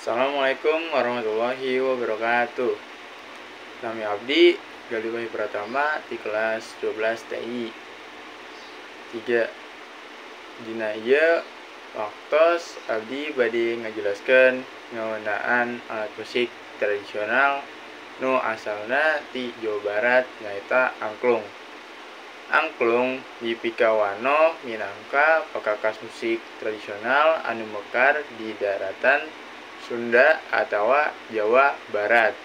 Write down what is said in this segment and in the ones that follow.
Assalamualaikum warahmatullahi wabarakatuh. Nami abdi Galih Wahyu Pratama di kelas 12 TI 3. Dina ieu waktos abdi bade ngajelaskeun ngeunaan alat musik tradisional nu asalna ti Jawa Barat nyaeta angklung. Angklung dipikawanoh minangka pakakas musik tradisional anu mekar di daratan Sunda atawa Jawa Barat.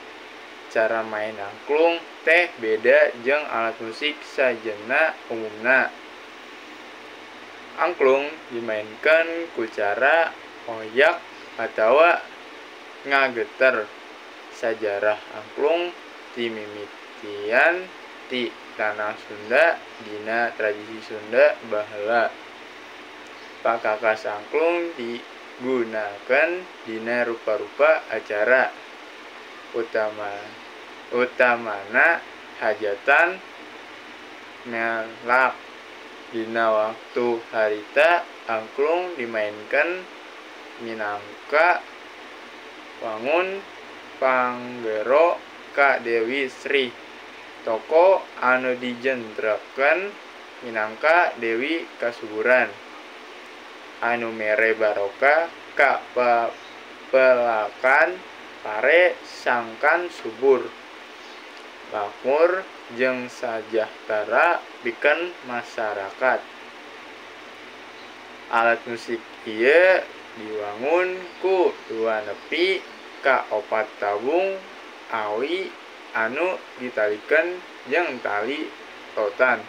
Cara main angklung teh beda jeung alat musik sajenna umumna. Angklung dimaenkeun ku cara oyak atawa ngageter. Sajarah angklung timimitian ti tanah Sunda dina tradisi Sunda baheula. Pakakas angklung digunakeun dina rupa-rupa acara, utamana hajatan melak. Dina waktu harita angklung dimaenkeun minangka wangun panggero ka Dewi Sri, toko anu dijentrekeun minangka dewi kasuburan anu mere barokah ka pepelakan pare sangkan subur, makmur jeung sajahtera pikeun masyarakat. Alat musik ieu diwangun ku 2 nepi ka 4 tabung awi anu ditalikeun jeung tali rotan.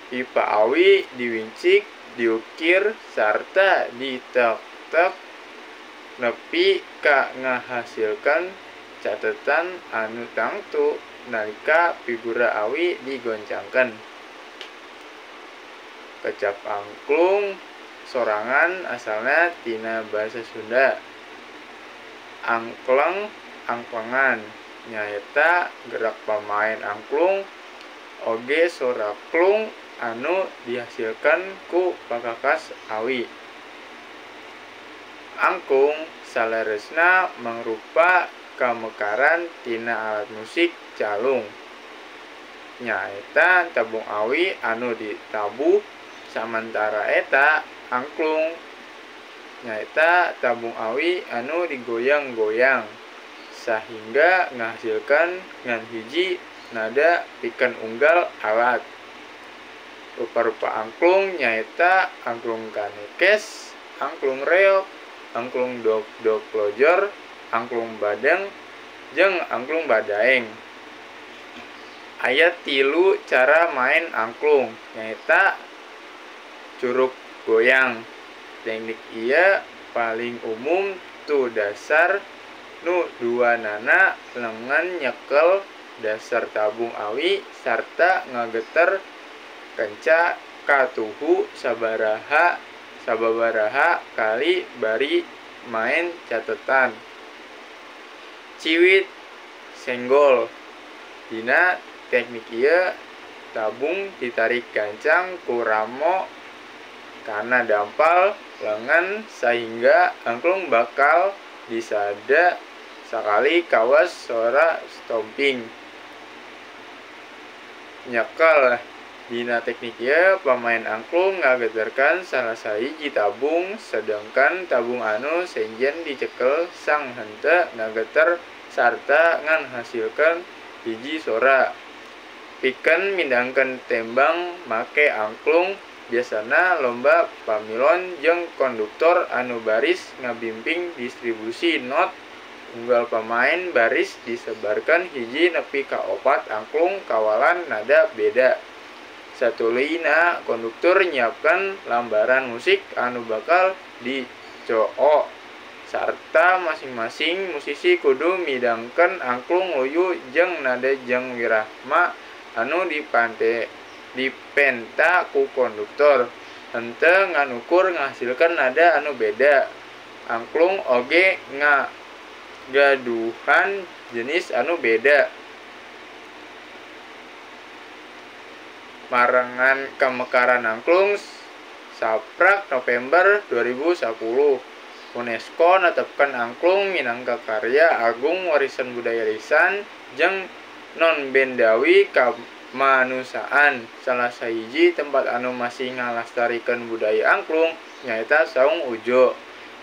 Pipa awi diwincik, diukir, sarta ditek-tek nepi ka ngahasilkeun catetan anu tangtu nalika figura awi digoncangkeun. Kecap angklung sorangan asalna tina basa Sunda. Angkleng angklengan nyaeta gerak pamaen angklung oge sora klung anu dihasilkeun ku pakakas awi. Angklung saleresna mangrupa kamekaran tina alat musik calung, nyaeta tabung awi anu ditabuh, samantara eta angklung nyaeta tabung awi anu digoyang-goyang sahingga ngahasilkeun ngan hiji nada pikeun unggal alat. Rupa-rupa angklung nyaeta angklung kanekes, angklung reog, angklung dog-dog lojor, angklung badeng, jeung angklung badaeng. Aya 3 cara main angklung, nyaeta curug goyang. Teknik ieu paling umum tu dasar nu duanana lengan nyekel dasar tabung awi sarta ngageter kenca katuhu sababaraha kali bari main catetan. Ciwit senggol. Dina teknik ieu tabung ditarik gancang ku ramo kana dampal lengan sahingga angklung bakal disada sakali kawas sora stomping. Nyekel. Dina teknik ieu pamain angklung ngageterkeun salah sahiji tabung, sedangkan tabung anu sejen dicekel sang henteu ngageter sarta ngahasilkeun hiji sora. Pikeun mindangkeun tembang make angklung biasana lomba pamilon jeung konduktor anu baris ngabimbing distribusi not. Unggal pamain baris disebarkeun hiji nepi ka 4 angklung kawalan nada beda. Satuluyna konduktor nyiapkeun lambaran musik anu bakal dicoo sarta masing-masing musisi kudu midangkeun angklung luyu jeung nada jeung wirama anu dipenta ku konduktor. Henteu ngan ukur ngahasilkeun nada anu beda. Angklung oge ngagaduhan jenis anu beda. Marengan kamekaran angklung Saprak November 2010. UNESCO netepkeun angklung minangka karya agung warisan budaya lisan jeung nonbendawi kamanusan. Salah sahiji tempat anu masih ngalestarikeun budaya angklung nyaeta Saung Udjo.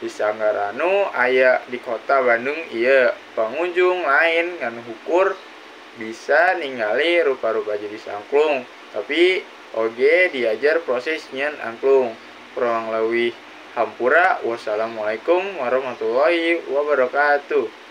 Di sanggar anu aya di kota Bandung ieu, pangunjung lain ngan ukur bisa ningali rupa-rupa jenis angklung, tapi oge diajar proses nyieun angklung. Kurang leuwih hampura, wassalamualaikum warahmatullahi wabarakatuh.